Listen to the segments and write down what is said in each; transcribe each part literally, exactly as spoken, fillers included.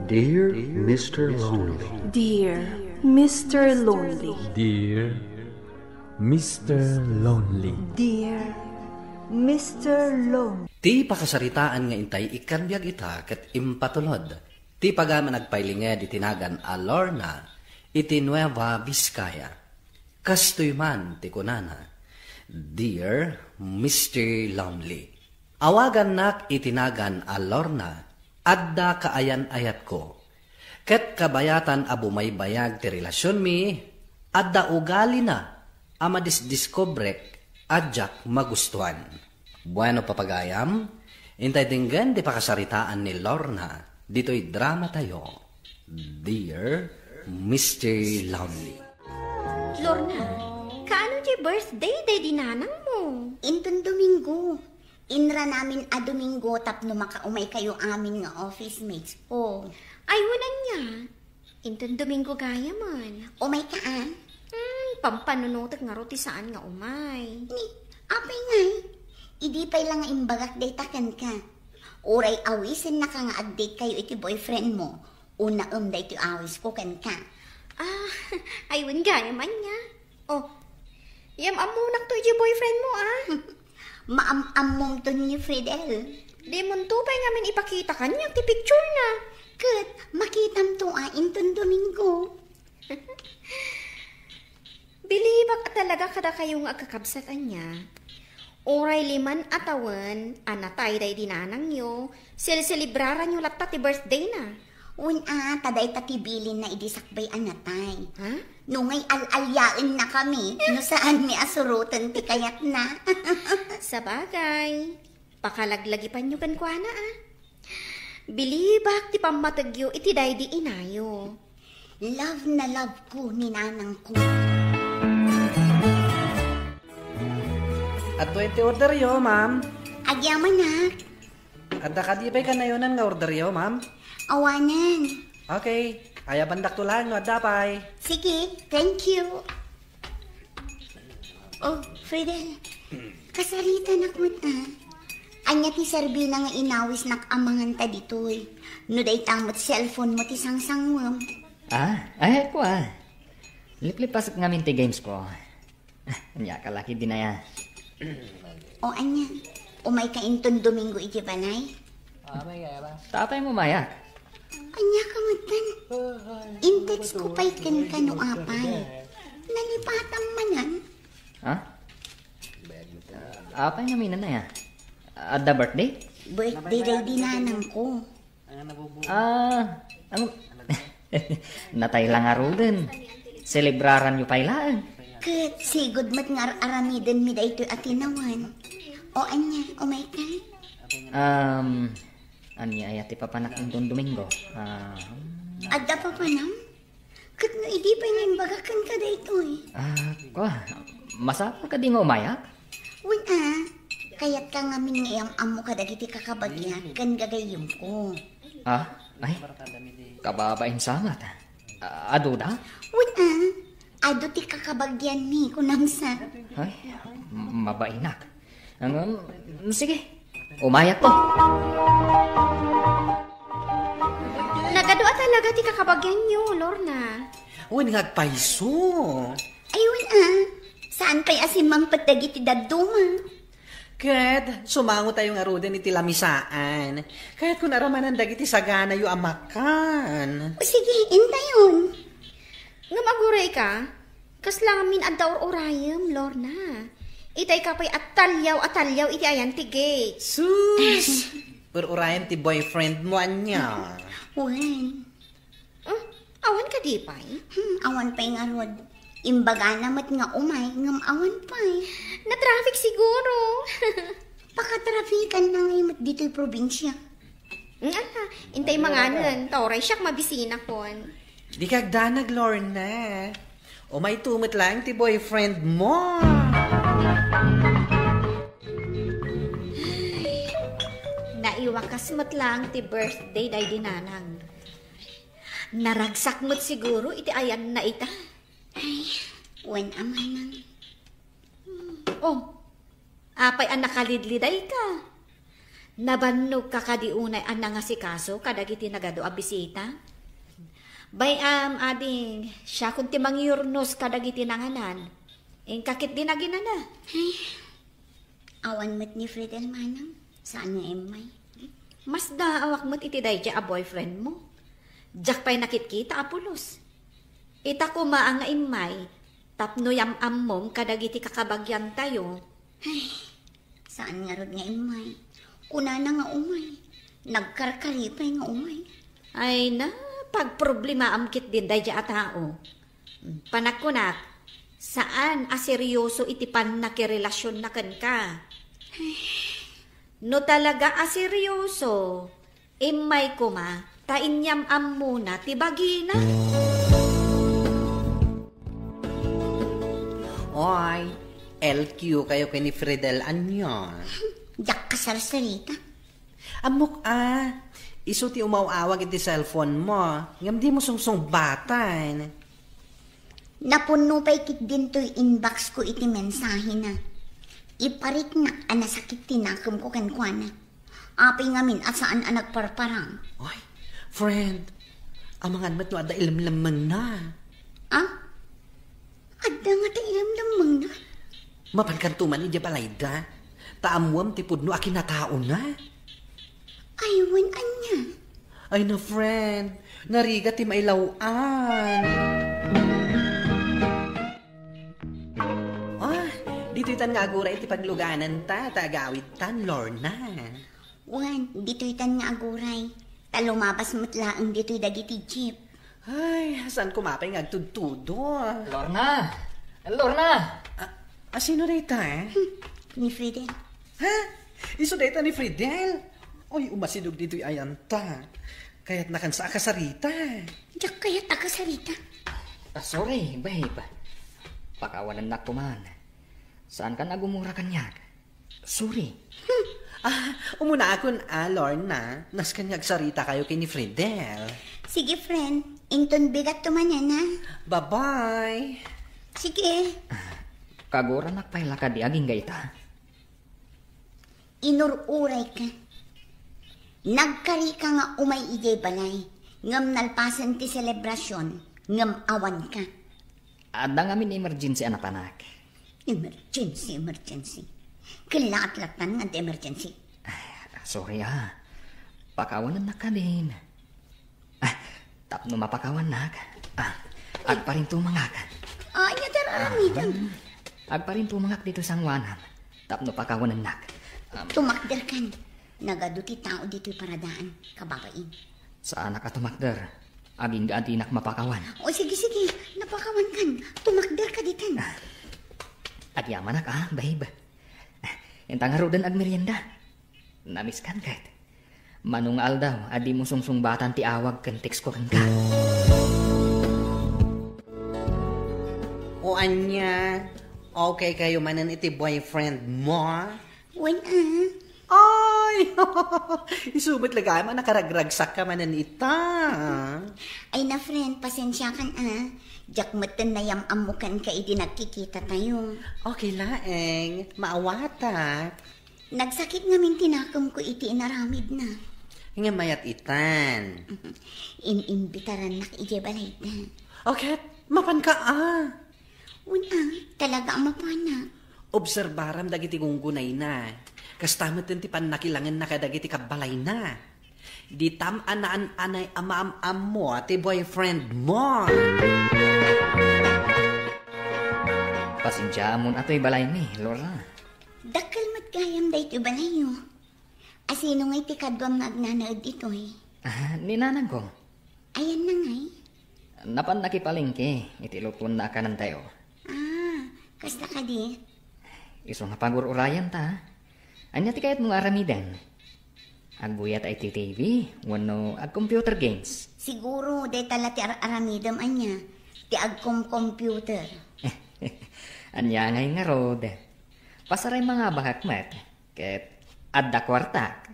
Dear Mister Lonely. Dear Mister Lonely. Dear Mister Lonely. Dear Mister Lonely. Ti pakasaritaan nga intay ikkanbiag ita ket impatulod ti pagaman agpailinged iti nagan a Lorna iti Nueva Vizcaya. Kastoy man ti kunana, "Dear Mister Lonely, awagannak iti nagan a Lorna, adda kaayan-ayatko. Ket kabayatan a bumaybayag ti relasionmi, adda ugalina a madisdiskubrek a diak magustuan." Bueno, papagayam, intay denggen ti pakasaritaan ni Lorna ditoy dramatayo, Dear Mister Lonely. Lorna, kaano ti birthday daydi nanangmo? Inton Domingo. Inranamin a Domingo tapno makaumaykayo amin nga office mates ko. Ay, wen ania? Inton Domingo gayamen. Umayka, a? Hmm, pampanunotek ngarud ti saan nga umay. Ni, apay ngay? Idi pay la nga imbagak dayta kenka. Uray awisennaka nga ag-date kayo iti boyfriend mo. Unaem daytoy awisko kenka. Ah, ay, wen gayam ania. Oh, yam-ammonakto iti boyfriend mo, a? Maam-ammomto ni Fidel. Dimonto pay ngamin ipakita kaniak ti picture na. Ket makitamto a inton Domingo. Bilibak a talaga kadakayo nga agkakabsat ania. Uray liman a tawen a natay daydi nanangyo, selselebraranyo latta ti birthday na. Wen a, ta dayta ti bilinna idi sakbay a natay. Ha? No ngay al-aliaennakami, no saanmi a suroten ti kayatna. Sabagay, pakalaglagipanyo kenkuana, a. Bilibak ti pammategyo iti daydi inayo. Love na love ko ni nanangko. Adtoy ti orderyo, ma'am. Agyamanak. Adda kadi pay kanayonan nga orderyo, ma'am? Awanen. Okay. Ayabandakto laeng no adda pay. Sige, thank you. Oh, Fidel, kasaritanak met, a. Ania ti serbina nga inawisnak a manganta ditoy? No dayta met cellphone mo ti sangsangwem. Ah, ay, kua. Liplipasek ngamin ti games ko. Ah, ania ka laki dinaya. O ania, umayka inton Domingo iti balay? Tapay mo mayak. Ania ka met, a? In-text ko pay kenka no apay. Nalipatam manen? Ha? Apay ngamin aya? Adda birthday? Birthday daydi nanangko. Ah, ang natay la ngaruden. Selebraranyo pay laeng. Ket sigud met nga ar-aramidenmi daytoy a tinawen. O ania, umayka? Um, ania aya ti papanak inton Domingo? Ah, adda papanam? Ket no idi pay nga imbagak kenka daytoy? Ah, kua, masapul kadi nga umayak? Wen a, kayatka ngamin nga iyam-ammo kadagiti kakabagiak ken gagayyemko. Ah, ay, kababain sa met. Ah, aduda? Wen a, adu ti kakabagianmi, kunam sa. Ay, m-, mabainak. Ngem, sige, umayakto. Nagadu a talaga ti kakabagianyo, Lorna. Wen nga agpayso. Ay, wen a. Saan pay a simmangpet dagiti dadduma? Ket sumangotayo ngaruden iti lamisaan. Kayatko nga aramanan dagiti saganayo a makan. O sige, intayon. Ngem agurayka, kasla ngamin adda ur-urayem, Lorna. Itayka pay a taliaw a taliaw iti ayan ti gate. Sus! Ur-urayem ti boyfriend mo, ania? Wen. Hmm, awan kadi pay? Hmm, awan pay ngarud. Imbagana met nga umay, ngem awan pay. Na-traffic siguro. Pakatrafikan na ngay met ditoy probinsia. Hmm, ala, intay manganen, ta uray siak mabisinakon. Dika agdanag, Lorna. Umayto met laeng ti boyfriend mo. Naiwakas met laeng ti birthday daydi nanang. Naragsak met siguro iti ayanna ita. Ay, wen a manang. Oh, apay a nakalidlidayka? Nabannogka kadi unay a nangasikaso kadagiti nagadu a bisita? Bay-am, ading, siakon ti mangyurnos kadagiti nanganan. Inka ketdi naginana. Ay, awan met ni Fridel manang, saan nga immay. Masdaawak met iti daydiay a boyfriend mo. Diak pay nakitkita a pulos. Ita koma a nga immay, tapno yam-ammom kadagiti kakabagiantayo. Ay, saan ngarud nga immay. Kunana nga umay. Nagkarkari pay nga umay. Ay na, pagproblemaam ketdin daydiay a tao. Panagkunak, saan a seryoso iti pannakirelasionna kenka. No talaga a seryoso, immay koma, ta inyam-ammona ti bagina. Oy, L Q kayo ken ni Fridel, ania? Diak kasarsarita. Ammok a, isu ti umaw-awag iti cellphone mo, ngem dimo sungsungbatan. Napunno pay ketdin toy inbox ko iti mensahena. Ipariknak a nasakit ti nakemko kenkuana. Apay ngamin a saan a nagparparang. Oy, friend, amangan met no adda ilemlemmengna. Ah? Adda ngata ilemlemmengna? Mapankanto man idiay balayda, ta ammoam ti pudno a kinataona. Ay, wen, ania? Ay na, friend, narigat ti mailaw-an. Ah, ditoytan nga aguray ti paglugananta, ta agawidtan, Lorna. Wen, ditoytan nga aguray. Ta lumabas met laeng ditoy dagiti jeep. Ay, saan koma pay nga agtudtudo? Lorna! Lorna! A, a, sino dayta, eh? Hmm, ni Fridel. Ha? Isu dayta ni Fridel? Oy, umasidog ditoy ayanta. Kayatnakansa a kasarita. Diak kayat a kasarita. Ah, sorry, babe. Pakawanennak koman. Saankan a gumura kaniak? Sorry. Ah, umunaakon a, Lorna. Nasken nga agsarita kayo ken ni Fridel. Sige, friend. Inton bigatto manen, ha? Bye-bye. Sige. Kaguranak pay la kadi agingga ita. Inur-urayka. Nagkarika nga umay idiay balay, ngem nalpasen ti selebrasion, ngem awanka. Adda ngamin emergency a napanak. Emergency, emergency. Kellaat latta nga adda emergency. Ay, sorry, ah. Pakawanennak kadin. Ah, tapno mapakawannak. Ah, agparintumangak. Ay, nga dar-, aramidem. Ah, agparintumangak ditoy sangoanan. Tapno pakawanennak. Um, tumakderkan. Nagadu ti tao ditoy paradaan, kababain. Saanak a tumakder. Agingga a dinak mapakawan. O, sige, sige. Napakawankan. Tumakderka ditan. Ah, agyamanak, ah, babe. Ah, inta ngaruden agmerienda. Namiskan ket. Mano nga aldaw a dimo sungsungbatan ti awag ken text ko kenka. O ania, okay kayo manen iti boyfriend mo? Wen, ah. Ay! Isu met la gayam a nakaragragsakka manen ita. Ay na, friend, pasensiakan, ah. Diak metten nayam-ammo kenka idi nagkikita tayo. Okay laeng, maawatak. Nagsakit ngamin ti nakemko iti inaramidna. Nga mayat itan. In-imbitarannak idiay balayda. O ket, mapanka a? Wen a, talaga a mapanak. Obserbaram dagiti gunggunayna. Kasta metten ti pannakilangenna kadagiti kabbalayna. Ditam a naan-anay a maam-ammo ti boyfriend mo. Pasensiaamon a toy balaymi, Lorna. Dakkel met gayam daytoy balayyo. A sino ngay ti kaduam nga agnanaed ditoy? Ah, ni nanangko. Ayanna ngay? Napan nakipalengke iti lutonna a kanantayo. Ah, kasta kadi? Isu nga pagur-urayan ta. Ania ti kayatmo nga aramiden? Agbuyat iti T V wenno ag-computer games? Siguro, dayta la ti ar-, aramidem ania, ti agkom-computer. Ania ngay ngarud? Pasaray mangabakak met, ket adda kuartak.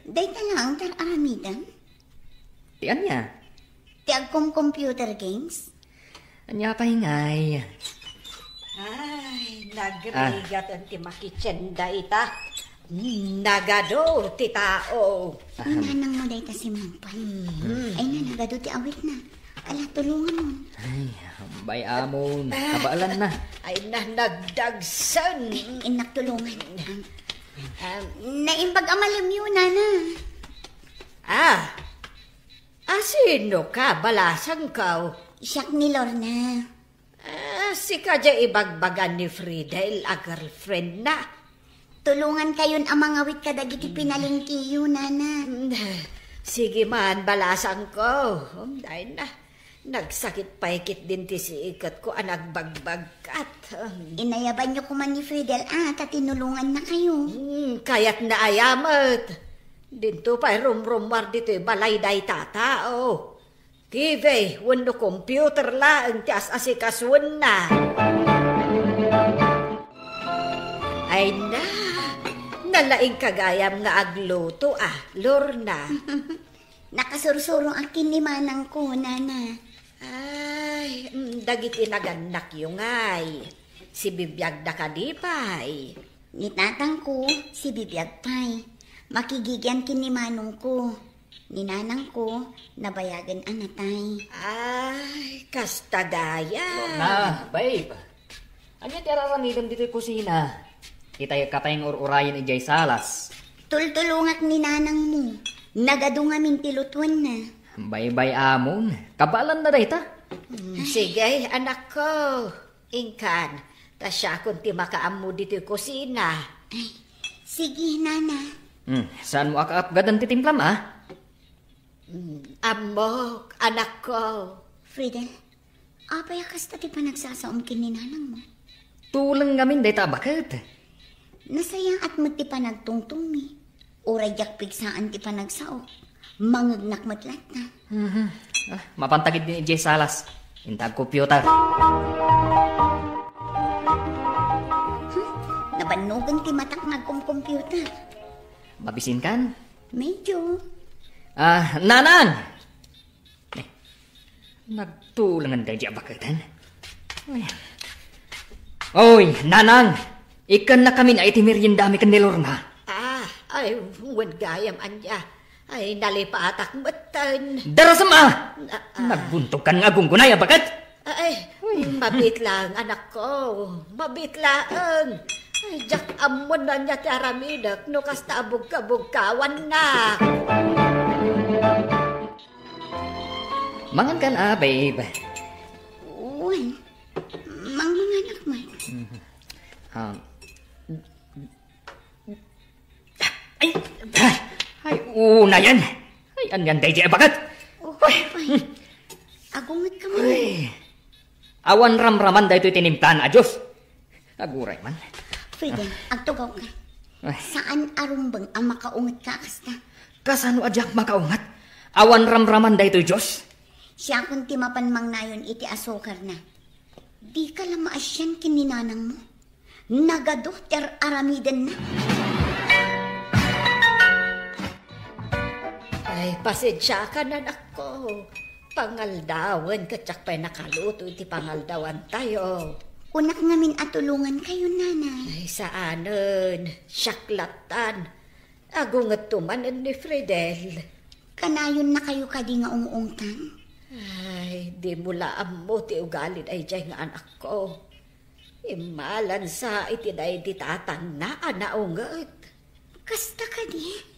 Dayta laeng ti ar-aramidem? Ti ania? Ti agkom-computer games? Ania pay ngay? Ay, nagrigat ti makitien dayta. Nagadu ti tao. Ni nanang mo dayta simangpet. Mhm. Ay na, nagadu ti awitna. Ala, tulongan mo. Ay, bay amon. Ah. Kabaelan na. Ay na, nagdagsen. Ay, innak tulongan. Ah, naimbag a malemyo, nana. Ah, asino ka, balasangko? Siak ni Lorna. Ah, sika diay ibagbaga ni Fridel a girlfriend na. Tulongan kayon a mangawit kadagiti pinalengkeyo, nana. Mm, sige man, balasangko. Um, dayna. Nagsakit pay ketdin ti siketko a nagbagbagkat. Inayabanyo koma ni Fridel a ta tinulonganna kayo. Hmm, kayatna aya met. Dinto pay rumrummuar ditoy balay dayta a tao. T V wenno computer laeng ti as-asikasuenna. Ay na, nalaingka gayam nga agluto, a, Lorna. Nakasursuroak ken ni manangko, nana. Ay, mm, dagiti nagannakyo ngay, sibibiagda kadi pay? Ni tatangko, sibibiag pay. Makigigian ken ni manongko. Ni nanangko, nabayagen a natay. Ay, kasta gayam. Lorna, babe. Ania ti ar-aramidem ditoy kusina? Itayka pay nga ur-urayen idiay salas. Tultulongak ni nanangmo. Nagadu ngamin ti lutuenna. Baybay-amon. Kabaelanna dayta. Mm, sige, anakko. Inkan, ta siakon ti makaammo ditoy kusina. Ay, sige, nana. Hmm, saanmo a kaapgadan ti timplam, a? Hmm, ammok, anakko. Fridel, apay a kasta ti panagsasaom ken ni nanangmo? Tuleng ngamin dayta a baket. Nasayaat met ti panagtungtongmi. Uray diak pigsaan ti panagsaok. Mangegnak met latta. Mhm. Ah, mapanta ketdin idiay salas. Inta agkompyutar. Hmm, nabannogen ti matak nga agkomkompyutar. Mabisinkan? Medyo. Ah, Nanang! Eh, nagtulengen daydi a baketen. Ay. Oy, Nanang! Ikkannakamin a iti meriendami ken ni Lorna. Ah, ay, wen gayam ania. Ay, nalipatak metten. Darasem a! Na, ah. Nagbuntogkan nga agunggunay a baket? Ay, uy, mabiit laeng, anakko. Mabiit laeng. Ay, diak ammo no ania ti aramidek no kasta a bugkabugkawannak. Mangankan a, babe? Wen, mangmanganak met. Mhm. Ah, ay, ay, ay, unayen. Ay, anian daydi a baket? Oh, ay. Apay. Agungetka man. Ay. Awan ramraman daytoy tinimplan a juice. Aguray man. Fridel, agtugawka. Ay. Saan a rumbeng a makaungetka a kasta. Kasano a diak makaunget? Awan ramraman daytoy juice. Siakon ti mapan mangnayon iti asukarna. Dika la maasian ken ni nanangmo. Nagadu ti ar-aramidenna. Ay, pasensiakan, anakko. Pangaldawen, ket diak pay nakaluto iti pangaldawantayo. Unak ngamin a tulongankayo, nana. Ay, saanen. Siak lattan. Agungetto manen ni Fridel. Kanayonnakayo kadi nga ung-ungtan? Ay, dimo la ammo ti ugali daydiay nga anakko. Immalansa iti daydi tatangna a naunget. Kasta kadi?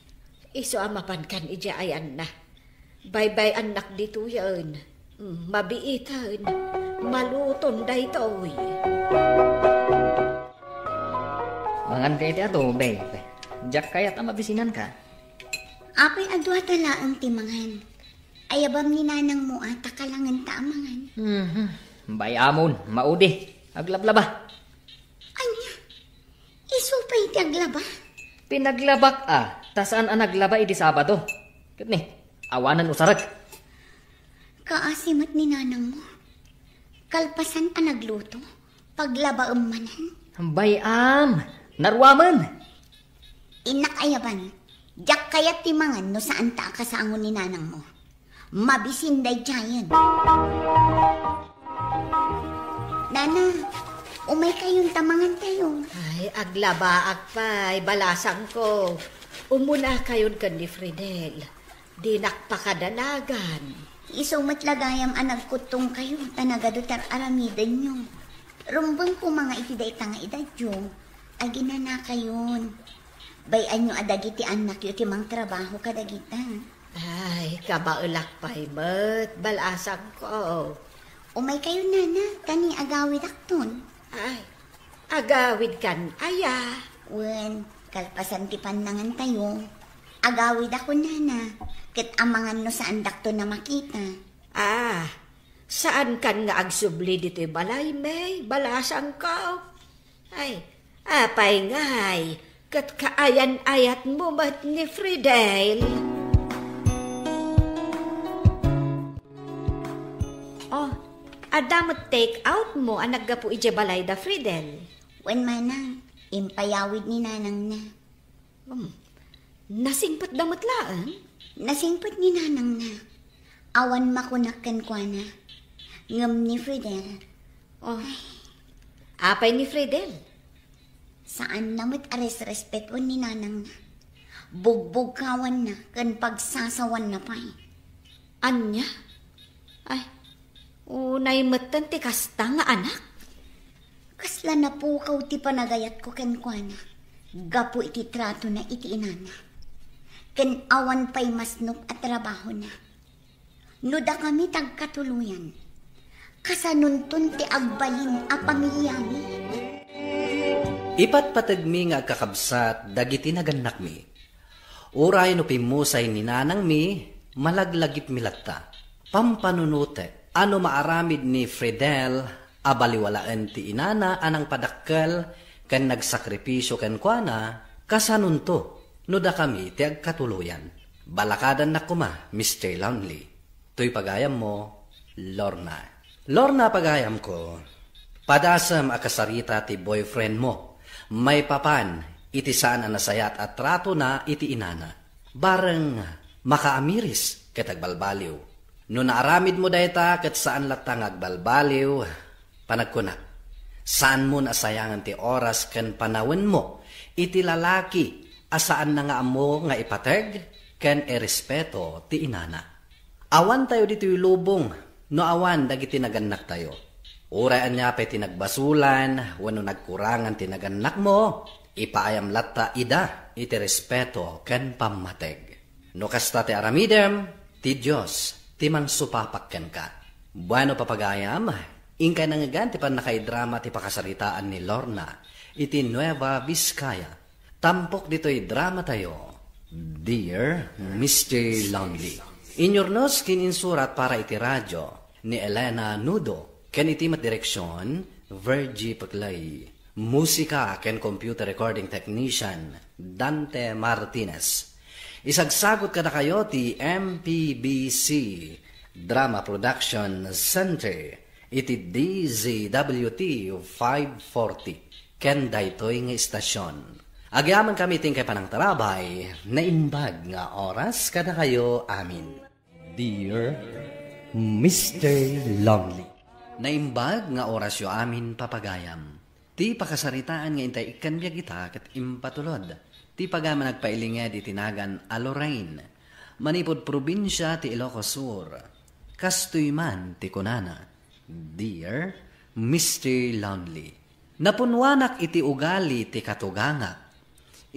Isu a mapankan idiay ayanna. Baybay-annak ditoyen. Mm, mabiiten. Maluton daytoy. Manganka iti adu, babe. Diak kayat a mabisinanka. Apay a duata laeng ti mangan? Ayabam ni nanangmo a ta kalangenta a mangan. Mhm. Bay-amon, maudi. Aglablaba. Ania? Isu pay ti aglaba? Pinaglabak a, ta saan a naglaba idi Sabado. Ket ni, awanen usarek. Kaasi met ni nanangmo. Kalpasan a nagluto, paglabaem manen. Bay-am, naruamen. Innak ayaban, diak kayat ti mangan no saanta a kasango ni nanangmo. Mabisin daydiayen. Nana, Umaykayon ta mangantayo. Ay, aglabaak pay, balasangko. Umunakayon ken ni Fridel. Dinak pakadanagan. Isu met la gayam a nagkuttongkayo, ta nagadu ti ar-aramidenyo. Rumbeng koma nga iti dayta nga edadyo, aginanakayon. Bay-anyo a dagiti annakyo ti mangtrabaho kadagita. Ay, kabaelak pay met, balasangko. Umaykayo, nana, ta ni agawidakton. Ay, agawidkan aya? Wen, kalpasan ti pannangantayo, agawidakon, nana, ket amangan no saandakton a makita. Ah, saankan nga agsubli ditoy balay, May, balasangko? Ay, apay ngay, ket kaayan-ayatmo met ni Fridel? Oh, adda met take out mo a naggapu idiay balay da Fridel? Wen, manang, impayawid ni nanangna. Hmm. Nasingpetda met laeng? Nasingpet ni nanangna. Awan makunak kenkuana. Ngem ni Fridel. Oh. Apay ni Fridel? Saanna met a resrespetoen ni nanangna. Bugbugkawanna ken pagsasawanna pay. Ania? Ay, unay metten ti kasta nga anak? Kasla napukaw ti panagayatko kenkuana gapu iti tratona iti inana. Ken awan pay masnok a trabahona. No dakami ti agkatuloyan, kasanonton ti agbalin a pamiliami? Ipatpategmi nga agkakabsat dagiti nagannakmi. Uray no pimmusay ni nanangmi, malaglagipmi latta. Pampanunotek a no maaramid ni Fridel a baliwalaen ti inana a nangpadakkel ken nagsakripisio kenkuana, kasanonto no dakami ti agkatuloyan. Balakadannak koma, Mister Lonely. Toy pagayammo, Lorna. Lorna, pagayamko, padasem a kasarita ti boyfriendmo maipapan iti saan a nasayaat a tratona iti inana. Bareng makaamiris ket agbalbaliw. No naaramidmo dayta ket saan latta nga agbalbaliw, panagkunak, saanmon a sayangen ti oras ken panawenmo iti lalaki a saanna nga ammo nga ipateg ken irespeto ti inana. Awantayo ditoy lubong no awan dagiti nagannaktayo. Uray ania pay ti nagbasolan wenno nagkurangan ti nagannakmo, ipaayam latta ida iti respeto ken pammateg. No kasta ti aramidem, ti Dios ti mangsupapak kenka. Bueno, papagayam, inkay nangngegan ti pannakaidrama ti pakasaritaan ni Lorna iti Nueva Vizcaya. Tampok ditoy dramatayo, Dear Mister Lonely. Inyurnos ken insurat para iti radio ni Elena Nudo, ken iti met direksion, Virgie Peclay. Musika ken computer recording technician, Dante Martinez. Isagsagot kadakayo ti M P B C Drama Production Center iti D Z W T five forty ken daytoy nga istasion. Agyamankami ti inkay panangtarabay, naimbag nga oras kadakayo amin. Dear Mister Lonely. Naimbag nga orasyo amin, papagayam. Ti pakasaritaan nga intay ikkan biag ita ket impatulod. Ti pagayam a nagpailinged iti nagan a Lorraine, manipud probinsia ti Ilocos Sur. Kastoy man ti kunana, Dear Mister Lonely, napunwanak iti ugali ti katugangak.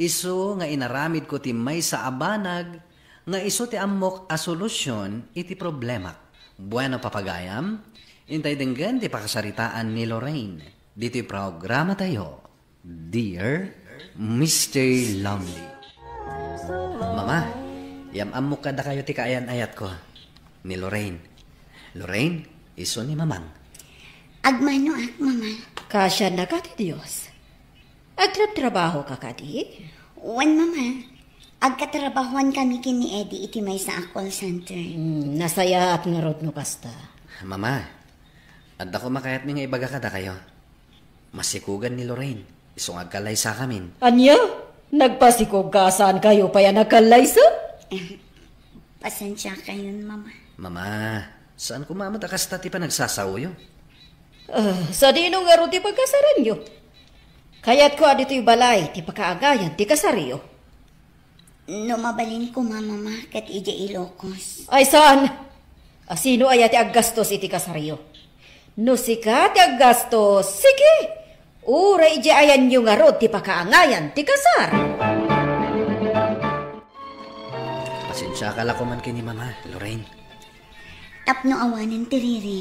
Isu nga inaramidko ti maysa a banag nga isu ti ammok a solusion iti problemak. Bueno, papagayam, intay denggen ti pakasaritaan ni Lorraine ditoy programatayo, Dear Mister Lonely. Mama, yam-ammok kadakayo ti kaayan-ayatko, ni Lorraine. Lorraine, isu ni Mamang. Agmanoak, Mama. Kasiannaka ti Dios. Agtrabtrabahoka kadi? Wen, Mama. Agkatrabahoan kami ken ni Eddie iti maysa a call center. Hmm, nasayaat ngarud no kasta. Mama, adda koma kayatmi nga ibaga kadakayo. Masikogan ni Lorraine, isu nga agkallaysakamin. Ania? Nagpasikog ka a saankayo pay a nagkallaysa? Eh, pasensiakayon, Mama. Mama, saan koma met a kasta ti panagsasaoyo? Ah, sadino ngarud ti pagkasaranyo? Kayatko a ditoy balay ti pakaangayan ti kasaryo. No mabalin koma, Mama, ket idiay Ilocos. Ay, saan? A, sino aya ti aggastos iti kasaryo? No sika ti aggastos, sige. Uray idiay ayanyo ngarud ti pakaangayan ti kasar. Pasensiaka la koman ken ni Mama, Lorraine. Tapno awanen ti riri,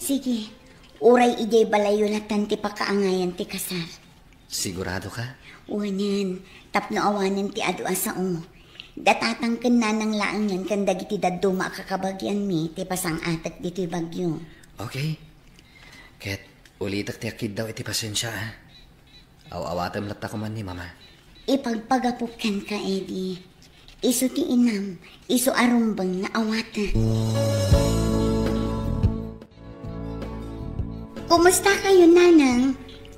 sige. Uray idiay balayyo latan ti pakaangayan ti kasar. Sigurado ka? Wanen, tapno awanen ti adu a sao. Datatang ken nanang laengen ken dagiti dadduma a kakabagianmi ti pasang-atek ditoy bagyo. Okay. Ket ulitek ti akkiddaw iti pasensia, a. Aw-awatem latta koman ni Mama. Ipagpagapok kenka, Eddie. Isu ti inam, isu a rumbeng nga awatek. Kumusta kayo, Nanang?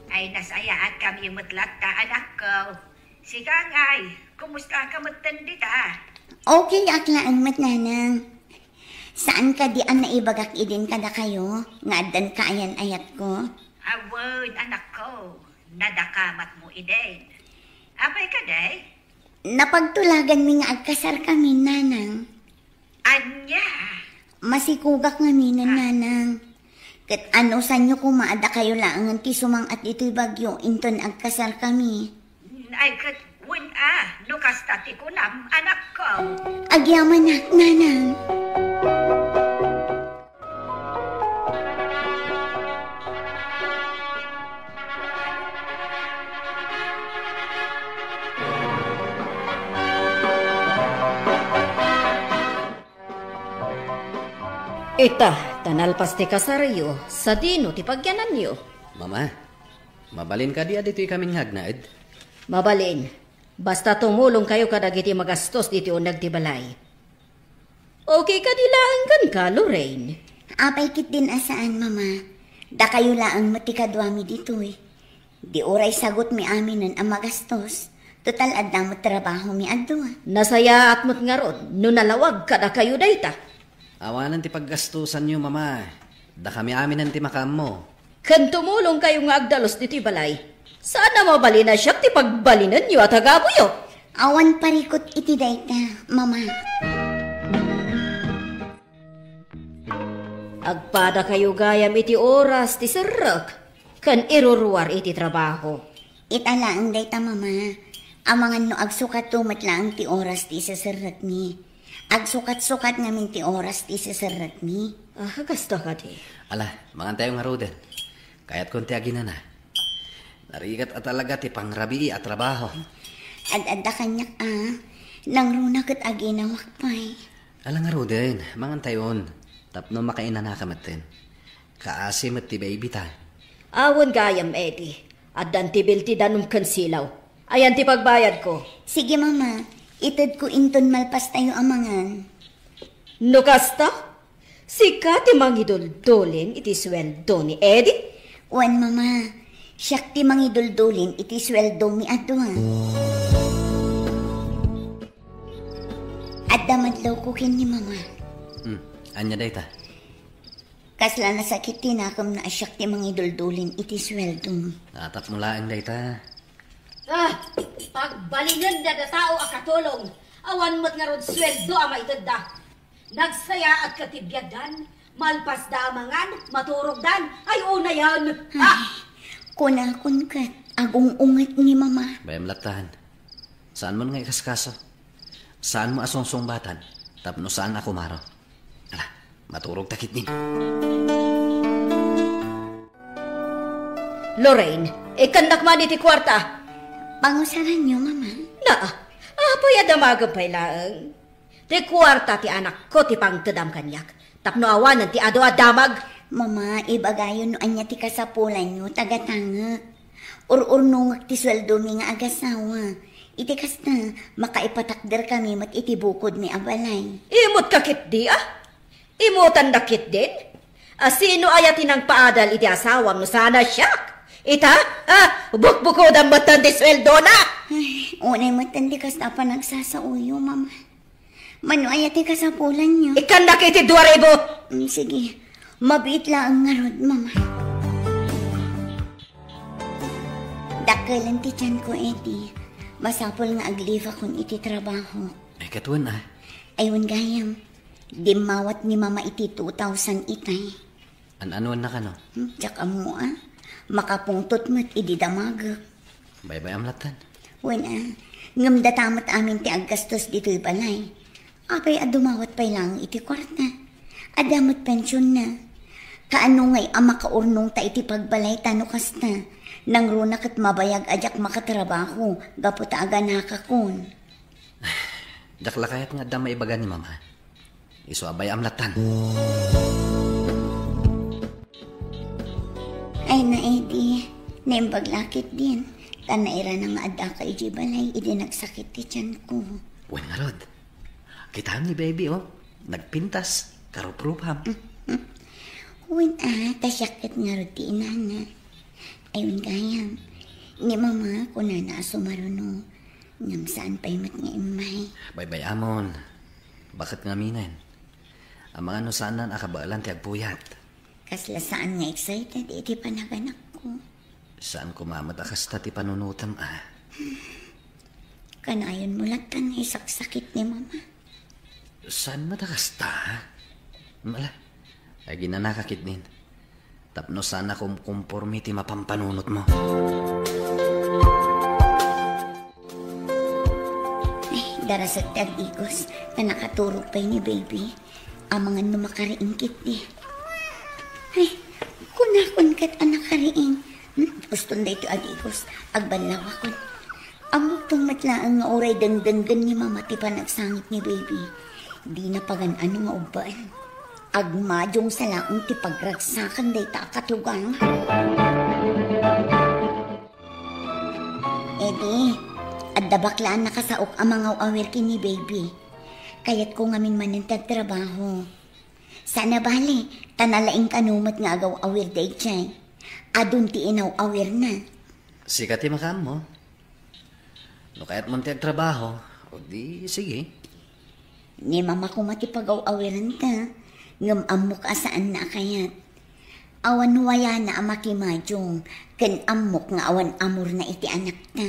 Ay, nasayaatkami met latta, anakko. Sika ngay, kumusta ka metten dita? Okay ak laeng met, Nanang. Saan kadi a naibagak idin kadakayo nga addan kaayan-ayatko? Awen, anakko, nadakamatmo idin. Apay kadi? Napagtulaganmi nga agkasarkami, Nanang. Ania? Masikugak ngaminen, Nanang. Ket anusanyo koma a dakayo laengen ti sumang-at ditoy bagyo inton agkasarkami? Ay, ket wen a, no kasta ti kunam, anakko. Agyamanak, Nanang. Ita, ta nalpas ti kasaryo, sadino ti pagyananyo? Mama, mabalin kadi a ditoy kami nga agnaed? Mabalin. Basta tumulongkayo kadagiti magastos ditoy uneg ti balay. Okay kadi laeng kenka, Lorraine? Apay ketdin a saan, Mama. Dakayo laeng met ti kaduami ditoy. Di uray sagutmi aminen a magastos. Total, adda met trabahomi a dua. Nasayaat met ngarud no nalawag kadakayo dayta. Awanen ti paggastosanyo, Mama. Dakami aminen ti makaammo. Ken tumulongkayo nga agdalus ditoy balay. Saan a mabalin a siak ti pagbalinenyo a tagabuyo. Awan parikut iti dayta, Mama. Agpadakayo gayam iti oras ti serrek ken iruruar iti trabaho. Ita laeng dayta, Mama. Amangan no agsukatto met laeng ti oras ti iseserrekmi. Agsukat-sukat ngamin ti oras ti iseserrekmi. Ah, kasta kadi. Ala, mangantayo ngaruden. Kayatkon ti aginana. Narigat a talaga ti pangrabii a trabaho. Ad-adda kaniak a. Nangruna ket aginawak pay. Ala ngaruden, mangantayon. Tapno makainanaka metten. Kaasi met ti baby ta. Awan gayam, Eddie. Addan ti bill ti danum ken silaw. Ayan ti pagbayadko. Sige, Mama. Itedko inton malpastayo a mangan. No kasta, sika ti mangiduldulin iti sueldo ni Eddie? Wen, Mama. Siak ti mangiduldulin iti sueldomi a dua. Adda madlawko ken ni Mama. Hmm. Ania dayta? Kasla nasakit ti nakemna a siak ti mangiduldulin iti sueldom. Atapmo laeng dayta. Ah, pagbalinen dada tao a katulong, awan met ngarud sueldo a maitedda. Nagsayaat ket ti biagdan, malpasda a mangan, maturogdan, ay unayen. Ah! Ay, kunakon ket, agung-unget ni Mama. Bayam latta. Saanmon nga ikaskaso? Saanmo a sungsungbatan tapno saan a kumaro? Ala, maturog ta ketdin. Lorraine, ikkannak man iti kuarta. Pangusaranyo, Mama? Naa, apay a damagem pay laeng? Ti kuarta ti anakko ti pangtedam kaniak. Tapno awanen ti adu a damag. Mama, ibagayo no ania ti kasapulanyo, tagatangek. Ur-urnongek ti sueldomi nga agasawa. Iti kasta, makaipatakderkami met iti bukodmi a balay. Immotka ketdi, a? Immotannak ketdin? A, sino aya ti nangpaadal iti asawam no saan a siak? Ita? A, bukbukodam metten ti sueldona! Ay, unay metten ti kasta a panagsasaoyo, Mama. Mano aya ti kasapulanyo? Ikkannak iti dua ribu! Mm, sige. Mabiit laeng ngarud, Mama. Dakkel ti tianko, Eddie. Masapul nga ag-leave akon iti trabaho. Ay, ket wen, ah. Ay, wen gayam. Dimmawat ni Mama iti two thousand itay. An-anuanna kano? Hmm, diak ammo, ah. Makapungtot met idi damagek. Baybay-am lattan. Wen, ah. Ngem data met amin ti aggastos ditoy balay. Apay a dumawat pay laeng iti kuarta? Adda met pensionna. Kaano ngay a makaurnongta iti pagbalayta no kasta? Nangruna ket mabayag a diak makatrabaho gapu ta aganakakon. Diak la kayat nga adda maibaga ni Mama. Isu a bay-am lattan. Ay na, Eddie, naimbag la ketdin. Ta nairana nga addaka idiay balay idi nagsakit ti tianko. Wen ngarud. Kitaem ni baby, oh. Nagpintas, karuprupam. Wen, ah, ta siak ket ngarud ti inana. Ay, wen gayam. Ni Mama, kunana a sumaruno. Ngem saan pay met nga immay. Baybay-amon. Baket ngaminen. Amangan no saanan a kabaelan ti agpuyat. Kasla saan nga excited iti panaganakko. Saan koma met a kasta ti panunotem, ah. Kanayonmo lattan nga isaksakit ni Mama. Saan met a kasta? Ala, aginanaka ketdin. Tapno saan a kumkumpormi ti mapampanunotmo. Ay, darasek ti ag-igos, ta nakaturog pay ni baby. Amangan no makariing ketdi. Ay, kunakon ket a nakariing. Hmm, uston daytoy ag-igos, agballawakon. Ammokton met laeng nga uray dengdenggen ni Mama ti panagsangit ni baby. Dina pagan-ano nga ubbaen. Agmadiongsa laeng ti pagragsakan dayta a katugang. Eddie, adda baklaan nakasaok a mangaw-awir ken ni baby. Kayatko ngamin manen ti agtrabaho. Saan a bale, ta nalaing kano met nga agaw-awir daydiay. Adun ti inaw-awirna. Sika ti makaammo. No kayatmon ti agtrabaho, o di sige. Ni Mama koma ti pagaw-awiranta, ngem ammok a saanna a kayat. Awan wayana a makimadiong, ken ammok nga awan amorna iti anakta.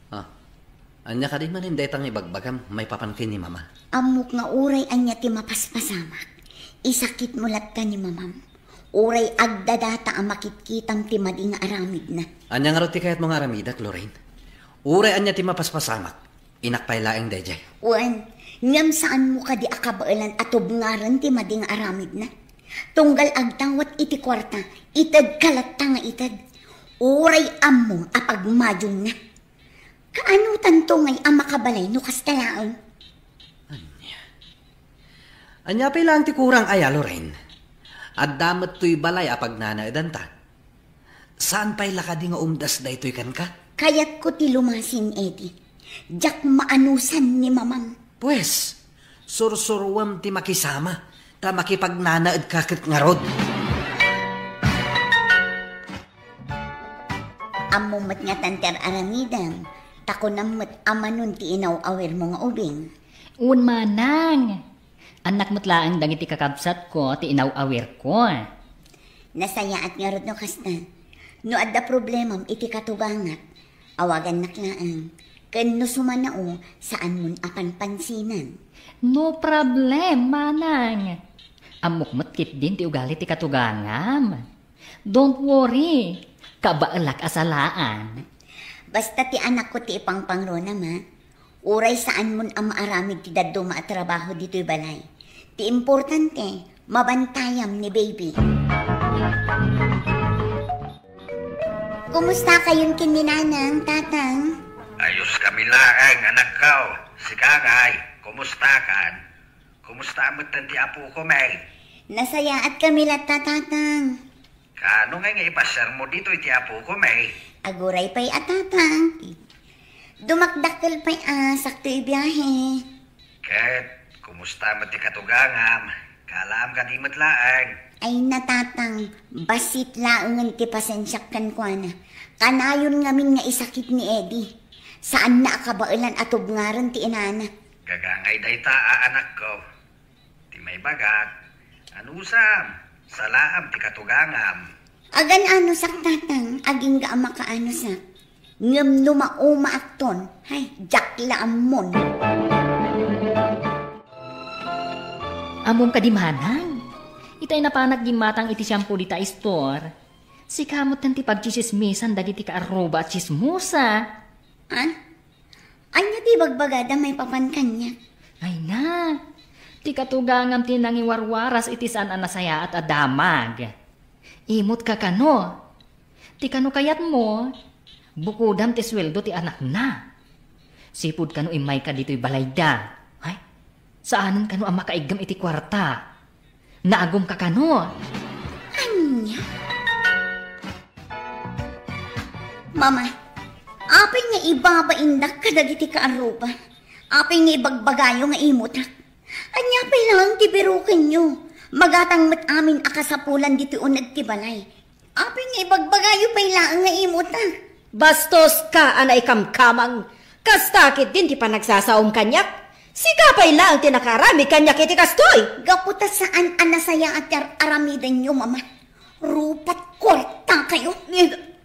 Ah, ania kadi manen dayta nga ibagbagam maipapan ken ni Mama? Ammok nga uray ania ti mapaspasamak, isakitmo latta ni Mamam. Uray agdadata a makitkitam ti madi nga aramidna. Ania ngarud ti kayatmo nga aramidak, Lorraine? Uray ania ti mapaspasamak, inak pay laeng daydiay. Wen, ngem saanmo kadi a kabaelan a tubngaren ti madi nga aramidna? Tunggal agtawat iti kuarta, itedka latta nga ited. Uray ammom a pagmadiongna. Kaano tanto ngay a makabalay no kasta laeng? Ania? Ania pay laeng ti kurang aya, Lorraine? Adda met toy balay a pagnanaedanta. Saan pay la kadi nga umdas daytoy kenka? Kayatko ti lumasin, Eddie. Diak maanusan ni Mamam. Pues, sursuruem ti makisama, ta makipagnanaedka ket ngarud. Ammom met ngatan ti ar-aramidem, ta kunam met a manon ti inaw-awirmo nga ubing. Wen, manang. Annak met laeng dagiti kakabsatko ti inaw-awirko. Nasayaat ngarud no kasta. No adda problemam iti katugangak, awagannak laeng. Ken no sumanao, saanmon a panpansinan. No problem, manang. Ammok met ketdin ti ugali ti katugangam. Don't worry, kabaelak a salaan. Basta ti anakko ti ipangpangrunam, a. Uray saanmon a maaramid ti dadduma a trabaho ditoy balay. Ti importante, mabantayam ni baby. Kumusta kayon ken ni Nanang, Tatang? Ayos kami laeng, anakko. Sika ngay, kumusta kan? Kumusta met ti apoko, May? Nasayaat kami latta, Tatang. Kaano ngay nga ipasiarmo ditoy ti apoko, May? Aguray pay a, Tatang. Dumakdakkel pay a, sakto ibiahe. Ket, kumusta met ti katugangam? Kaalaam kadi met laeng? Ay na, Tatang, bassit laengen ti pasensiak kenkuana. Kanayon ngamin nga isakit ni Eddie. Saanna a kabaelan a tubngaren ti inana. Gagangay dayta a, anakko. Ti maibagak, anusam, salaam ti katugangam. Agan-anusak, Tatang, agingga a makaanusak. Ngem no maumaakton, ay, diak la ammon. Ammom kadi, manang? Itay napanak gimmatang iti shampoo dita store. Sika met ti pagtsitsismisan dagiti kaarruba a tsismosa. Ha? Ania ti ibagbagada maipapan kaniak? Ay na, ti katugangam ti nangiwarwaras iti saan a nasayaat a damag. Imot ka kano. Ti kano kayatmo, bukodam ti sueldo ti anakna. Sipud kano immayka ditoy balayda. Ay, saanen kano a makaiggem iti kuarta. Naagum ka kano? Ania? Mama, apay nga ibabaindak kadagiti kaarruba? Apay nga ibagbagayo nga imutak? Ania pay laeng ti birukenyo? Magatang met amin a kasapulan ditoy uneg ti balay. Apay nga ibagbagayo pay laeng nga imutak? Bastos ka a naikamkamang. Kasta ketdin ti panagsasaom kaniak. Sika pay laeng ti nakaaramid kaniak iti kastoy. Gapu ta saan a nasayaat ti ar-aramidenyo, Mama. Rupat kuarta kayo. Ni-,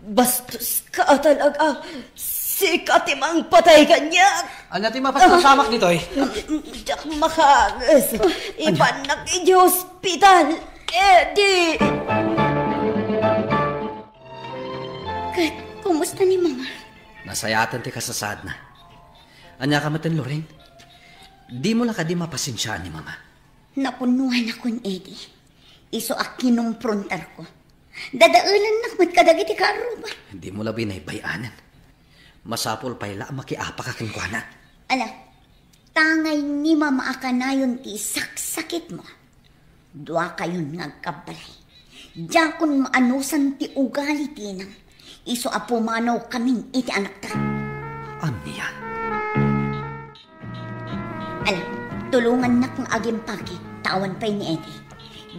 bastos ka talaga. Sika ti mangpatay kaniak. Ania ti mapaspasamak ditoy? Diak makaagis. Ipannak iti ospital. Eddie! Ket, kumusta ni Mama? Nasayaaten ti kasasaadna. Ania ka metten, Lorraine? Dimo la kadi mapasensiaan ni Mama? Napunnoanakon, Eddie. Isu a kinumprontarko. Dadaelannak met kadagiti kaarruba. Dimo la binaybay-anen. Masapul pay la a makiapaka kenkuana. Ala, tangay ni Mama a kanayon ti saksakitmo. Duakayon nga agkabbalay. Diakon maanusan ti ugali ti inam. Isu a pumanawkamin iti anakta. Ania? Ala, tulongannak nga agimpake, ta awan pay ni Eddie.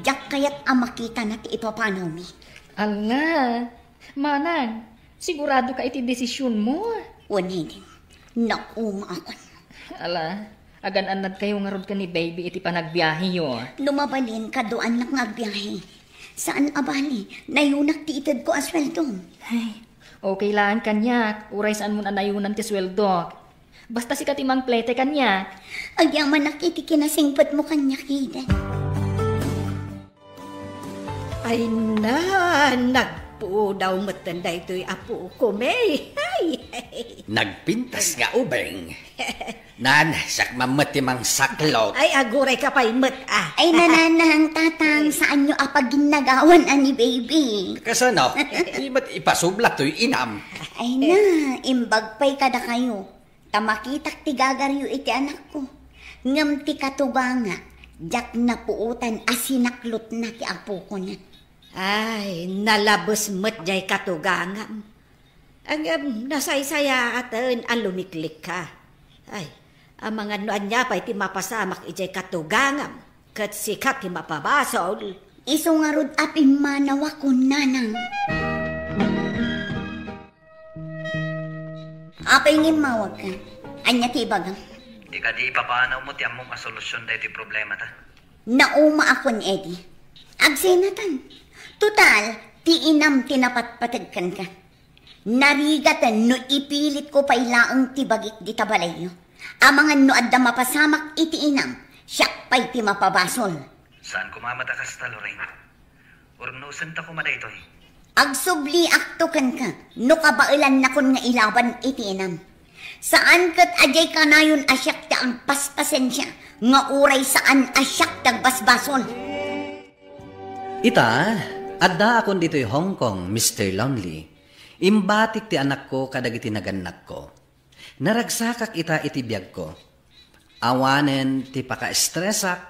Diak kayat a makitana ti ipapanawmi. Ala, manang, sigurado ka iti desisionmo? Wen, Eden, nauma akon. Ala, agan-annad kayo ngarud ken ni baby iti panagbiaheyo. No mabalin, kaduaannak nga agbiahe. Saan a bali, nayunak ti itedko a sueldo. Ay, okay laeng kaniak, uray saanmon a nayunan ti sueldo. Basta sika ti mangplete kaniak. Agyamanak iti kinasingpetmo kaniak, Eden. Ay na, nagpudaw metten daytoy a pukom, eh. Ay. Nagpintas nga ubeng. Nan, siak man met ti mangsaklot. Ay, aguray ka pay met, ah. Ay, nanang, tatang, saanyo a paginnagawan a ni baby? Kasano? Di met ipasubla toy inam. Ay na, imbag pay kadakayo. Ta makitak ti gagaryo iti anakko. Ngem ti katuganga, diak napuotan a sinaklotna ti apokona. Ay, nalabes met jay katugangam. Ngem nasaysayaaten a lumiklikka. Ay, amangan no ania pay ti mapasamak idiay katugangam, ket sika ti mapabasol. Isu ngarud a pimmanawakon, nanang. Apay nga immawagka? Ania ti ibagam? Di kadi ipapanawmo ti ammom a solusion daytoy problemata? Naumaakon, Eddie. Agsenatan. Total, ti inam ti napatpateg kenka. Narigaten no ipilitko pay laeng ti bagik dita balayyo. Amangan no adda mapasamak iti inam, siak pay ti mapabasol. Saan koma met a kasta, Lorraine. Urnosenta koma daytoy. Agsubliakto kenka no kabaelannakon nga ilaban iti inam. Saan ket a diay kanayon a siak ti agpaspasensia nga uray saan a siak ti agbasbasol. Ita, addaakon ditoy Hong Kong, Mister Lonely. Imbatik ti anakko kadagiti nagannakko. Naragsakak ita iti biagko. Awanen ti pakaestresak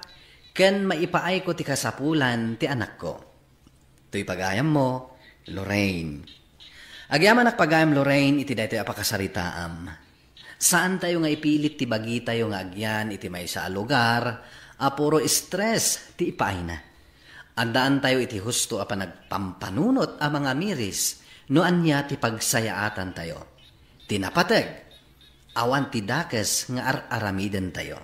ken maipaayko ti kasapulan ti anakko. Toy pagayammo, Lorraine. Agyamanak pagayam, Lorraine, iti daytoy a pakasaritaam. Saantayo nga ipilit ti bagitayo nga agyan iti maysa a lugar a puro stress ti ipaayna. Addaantayo iti husto a panagpampanunot a mangamiris no ania ti pagsayaatantayo. Ti napateg, awan ti dakes nga ar-aramidentayo.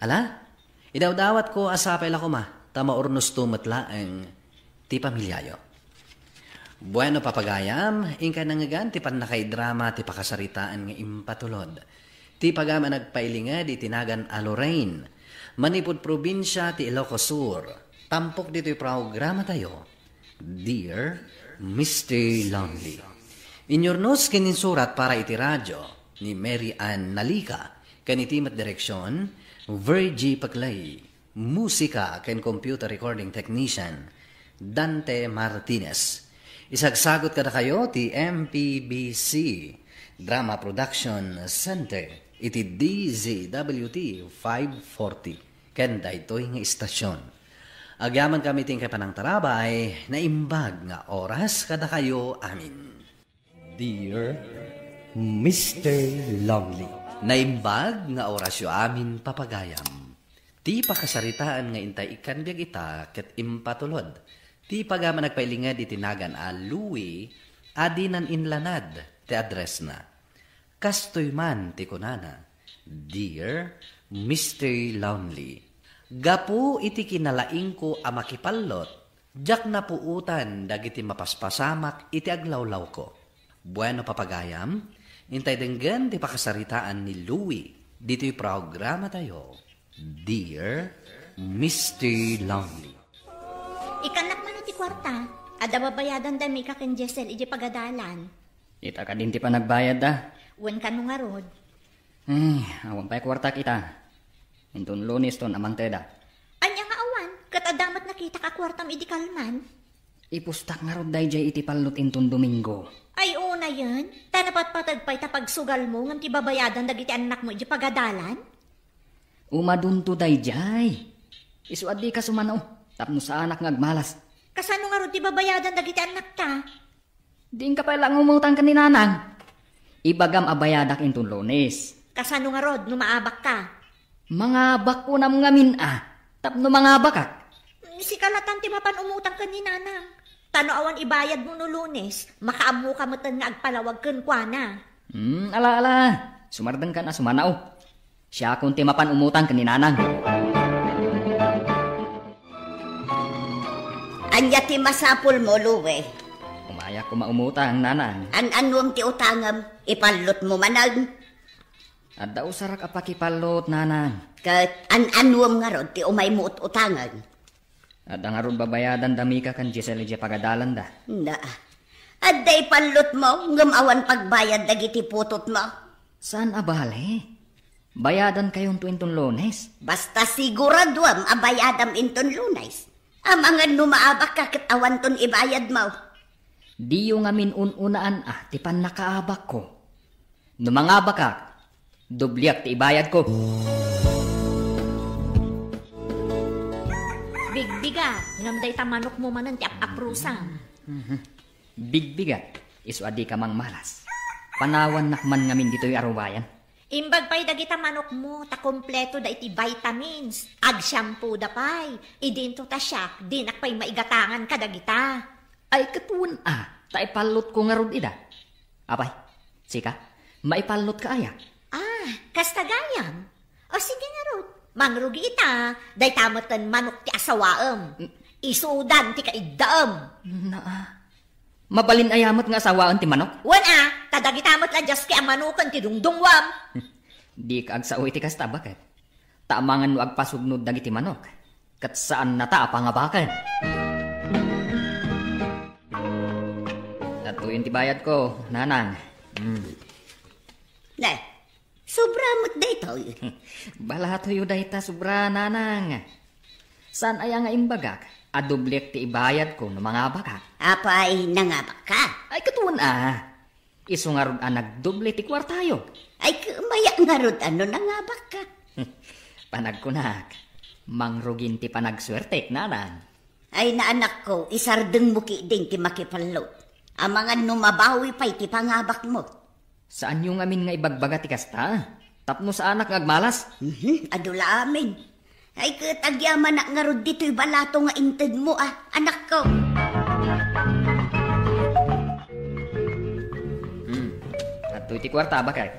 Ala, idawdawatko a sapay la koma ta maurnosto met laeng ti pamiliayo. Bueno, papagayam, inkay nangngegan ti pannakaidrama ti pakasaritaan nga impatulod. Ti pagayam a nagpailinged iti nagan a Lorraine, manipud probinsia ti Ilocos Sur. Tampok ditoy programatayo, Dear Mister Lonely. Inyurnos ken insurat para iti radio ni Mary Ann Nalica, ken iti met direksion, Virgie Paclay. Musika ken computer recording technician, Dante Martinez. Isagsagot kadakayo ti M P B C Drama Production Center iti D Z W T five forty ken daytoy nga istasyon. Agyamankami ti inkay panangtarabay, naimbag nga oras kadakayo amin. Dear Mister Lonely. Naimbag nga orasyo amin, papagayam. Ti pakasaritaan nga intay ikkan biag ita ket impatulod. Ti pagayam a nagpailinged iti nagan a Louie a dinan inlanad ti addressna. Kastoy man ti kunana, Dear Mister Lonely, gapu iti kinalaingko a makipallot, diak napuotan dagiti mapaspasamak iti aglawlawko. Bueno, papagayam, intay denggen ti pakasaritaan ni Louie ditoy programatayo, Dear Mister Lonely. Ikannak man iti kuarta, adda babayadan da Mika ken Jessel iti pagadalan. Ita kadin ti panagbayadda? Wen, kano ngarud? Eh, awan pay kuartak ita. Inton Lunes ton amangteda. Ania nga awan? Ket adda met nakitak a kuartam idi kalman? Ipustak ngarud dayjay iti pallot inton Domingo. Ay, unayen. Ta napatpateg pay ta pagsugalmo ngem ti babayadan dagiti annakmo iti pagadalan? Umadunto dayjay. Isu a dika sumano, tapno saanak nga agmalas. Kasano ngarud ti babayadan dagiti annakta? Diinka pay la nga umutang ken ni Nanang. Ibagam a bayadak inton Lunes. Kasano ngarud no maabakka? Mangabak kunam ngamin a, tapno mangabakak. Sika latan ti mapan umutang ken ni Nanang. Ta no awan ibayadmo no Lunes, makaammoka metten nga agpalawag kenkuana. Hmm, ala, ala. Sumardengkan a sumanaw. Siakon ti mapan umutang ken ni Nanang. Ania ti masapulmo, Lue? Umayak koma umutang, Nanang. An-anuem ti utangem? Ipallotmo manen? Adda usarak a pakipallot, Nanang. Ket an-anuem ngarud ti umaymo ut-utangen? Adda ngarud babayadan da Mika ken Giselle idiay pagadalanda. Na, adda ipallotmo ngem awan pagbayad dagiti putotmo? Saan a bale. Bayadankayonto inton Lunes. Basta siguraduem a bayadam inton Lunes. Amangan no maabakka ket awanton ibayadmo. Diyo ngamin un-unaan a ti pannakaabakko. No mangabakak, dobliak ti ibayadko. Bigbigat, ngem dayta manokmo manen ti ap-aprusam. Bigbigat, isu a dika mangmalas. Panawannak man ngamin ditoy a rubayan. Imbag pay dagita manokmo ta kompleto da iti vitamins. Agshampoo da pay. Idinto ta siak, dinak pay maigatangan kadagita. Ay, ket wen a, ta ipallotko ngarud ida. Apay, sika, maipanlotka aya? Ah, kasta gayam? O sige ngarud, mangrugi ita, dayta metten manok ti asawaem. Mm. Isudan ti kaiddaem. Naa. Mabalin aya met nga asawaen ti manok? Wen a, ta dagita met la diaski a manoken ti dungdungngoam. Dika agsao iti kasta, baket. Ta amangan no agpasugnod dagiti manok, ket saannata a pangabaken. Adtoyen ti bayadko, Nanang. Mm. Ne, sobra met daytoy. Balatoyo dayta sobra, Nanang. Saan aya nga imbagak a dobliek ti ibayadko no mangabakak? Apay, nangabakka? Ay, ket wen a. Isu ngarud a nagdoble ti kuartayo. Ay, kumayak ngarud a no nangabakka. Panagkunak, mangrugin ti panagsuertek, Nanang. Ay, naanakko, isardengmo ketdin ti makipallot. Amangan no mabawi pay ti pangabakmo. Saanyo ngamin nga ibagbaga ti kasta? Tapno saanak nga agmalas? Mhm, adu la amin. Ay, ket agyamanak ngarud ditoy balato nga intedmo, a, anakko. Hmm. Adtoy ti kuarta, baket.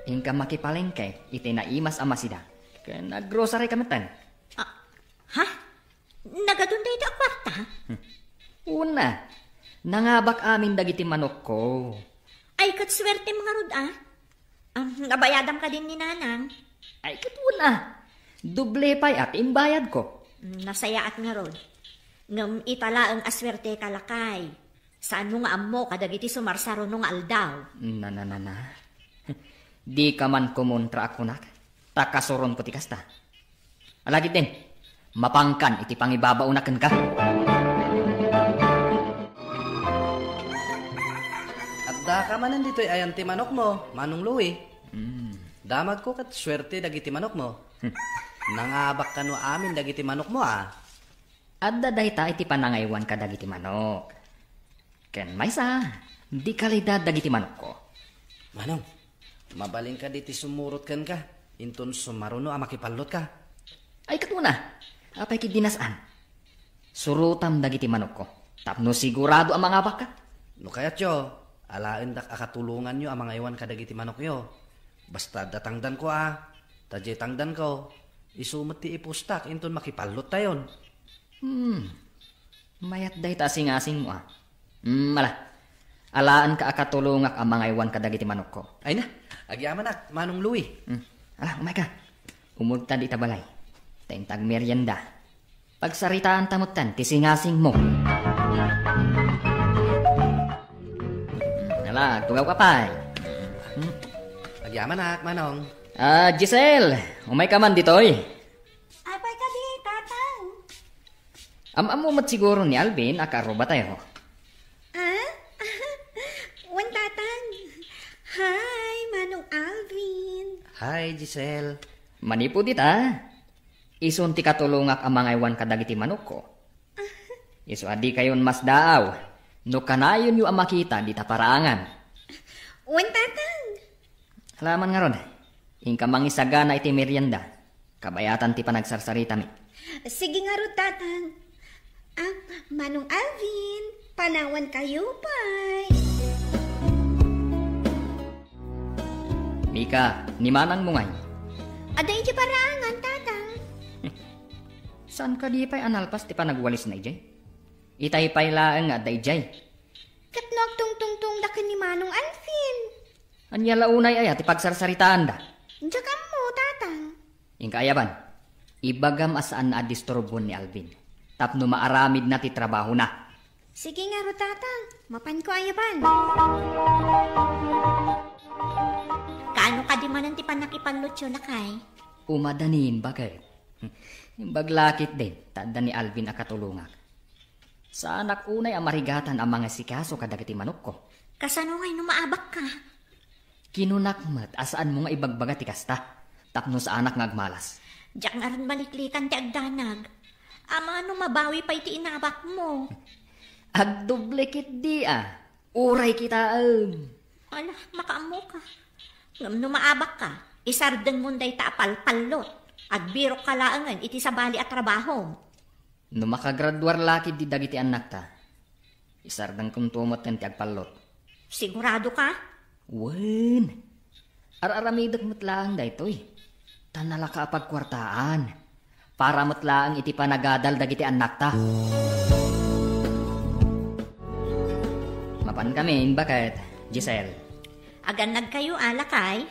Inka makipalengke iti naimas a masida. Ken aggrocery ka metten. Ah, ha? Nagadun dayta a kuarta? Hmm. Una, Nangabak amin dagiti manokko. Ay, ket suertem ngarud, a. Am, nabayadam kadin ni Nanang? Ay, ket wen, a. Doble pay a ti imbayadko. Mm, nasayaat ngarud. Ngem ita laeng a suerteka, lakay. Saanmo nga ammo kadagiti sumarsaruno nga aldaw? Na, na, na, na. Dika man kumontra a kunak, ta kasuronko ti kasta. Alagidin, mapankan iti pangibabaonak kenka. Addaka manen ditoy ayan ti manokmo, Manong Louie. Mm. Damagko ket suerte dagiti manokmo. Hmm. Nangabak kano amin dagiti manokmo, a. Adda dayta iti panangaywan kadagiti manok. Ken maysa, di kalidad dagiti manokko. Manong, mabalinka diti sumurot kenka, inton sumaruno a makipallotka. Ay, ket una, apay ket di nasaan? Surotam dagiti manokko, tapno sigurado a mangabakka. No kayatyo, alaendak a katulonganyo a mangaywan kadagiti manokyo. Basta adda tangdanko, a, ta diay tangdanko, isu met ti ipustak inton makipallottayon. Hmm. Mayat dayta a singasingmo, a. Hmm, ala. Alaenka a katulongak a mangaywan kadagiti manokko. Ay na, agyamanak, Manong Louie. Hmm. Ala, umayka. Umultad ita balay. Ta inta agmerienda, pagsaritaanta metten ti singasingmo. Hmm, ala, agtugawka pay. Hmm. Agyamanak, Manong. A, Giselle, umayka man ditoy. Apay kadi, Tatang? Am-ammo met siguro ni Alvin a kaarrubatayo. A? Wen, Tatang. Hi, Manong Alvin. Hi, Giselle. Manipud ita, isun ti katulongak a mangaywan kadagiti manokko. Isu a dikayon masdaaw no kanayonyo a makita dita paraangan. Wen, Tatang. Ala man ngarud, inka mangisagana iti merienda. Kabayatan ti panagsarsaritami. Sige ngarud, Tatang. A, Manong Alvin, panawankayo pay. Mika, ni manangmo ngay? Adda idiay paraangan, Tatang. Saan kadi pay a nalpas ti panagwalisna idiay? Itay pay laeng nga adda idiay. Ket no agtungtungtongda ken ni Manong Alvin? Ania la unay aya ti pagsarsaritaanda? Diak ammo, Tatang. Inka aya ban, ibagam a saanna a disturbuen ni Alvin tapno maaramidna ti trabahona. Sige ngarud, Tatang. Mapanko aya ban. Kaano kadi manen ti pannakipallotyo, lakay? Umadanin, baket. Imbag la ketdin, ta adda ni Alvin a katulongak. Saanak unay a marigatan a mangasikaso kadagiti manokko. Kasano ngay no maabakka? Kinunak met a saanmo nga ibagbaga ti kasta, tapno saanak nga agmalas. Diak ngarud maliklikan ti agdanag. Amangan no mabawi pay ti inabakmo. Agdoble ketdi a. Uray kitaem. Ala, makaammoka. Ngem no maabakka, isardengmon dayta a palpallot. Agbirokka laengen iti sabali a trabahom. No makagraduar la ketdi dagiti annakta, isardengkonto metten ti agpallot. Siguradoka? Wen. Ar-aramidek met laeng daytoy. Ta nalaka a pagkuartaan. Para met laeng iti panagadal dagiti annakta. Mapankamin, baket, Giselle. Agannadkayo a, lakay?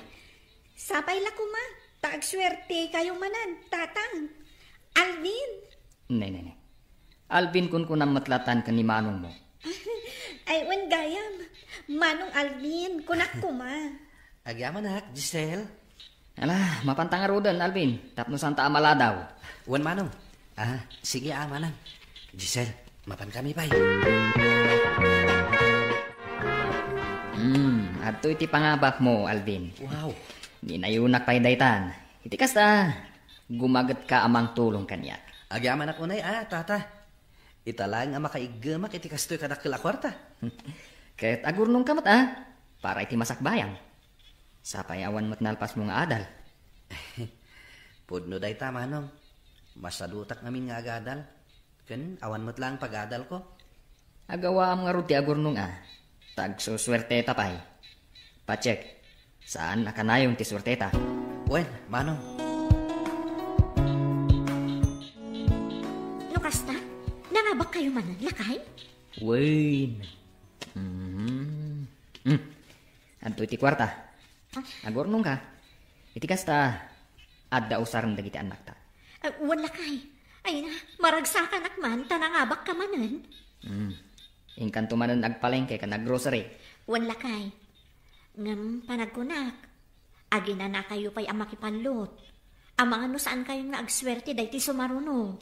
Sapay la koma, ta agsuertekayo manen, Tatang. Alvin. Ne, ne, ne. Alvin, kunkunam met latan ken ni manongmo. Ay, wen gayam. Manong Alvin, kunak koma. Agyamanak, Giselle. Ala, mapanta ngaruden, Alvin, tapno saanta a maladaw. Wen, manong. A, sige a, manang. Giselle, mapankami pay. Hmm, adtoy ti pangabakmo, Alvin. Wow. Ninayonak pay daytan. Iti kasta, gumagetka a mangtulong kaniak. Agyamanak unay a, tata. Ita laeng a makaiggemak iti kastoy kadakkel a kuarta. Ket agurnongka met a, para iti masakbayan. Sapay awan met nalpasmo nga adal. Pudno dayta, manong. Masadutak ngamin nga agadal. Ken awan met laeng pagadalko. Agawaam ngarud ti agurnong a, ta agsusuerteta pay. Pacheck, saan a kanayon ti suerteta. Wen, manong. No kasta, nangabakkayo manen, lakay? Wen. Toy ti kuarta. Ah. Agurnongka. Iti kasta, adda usaren dagiti annakta. Ah, wen lakay. Ay na, maragsakanak man, ta nangabakka manen. Hmm. Inkanto manen agpalengke ken aggrocery. Wen lakay. Ngem panagkunak, aginanakayo pay a makipallot. Amangan no saankayon nga agsuerte daytoy sumaruno.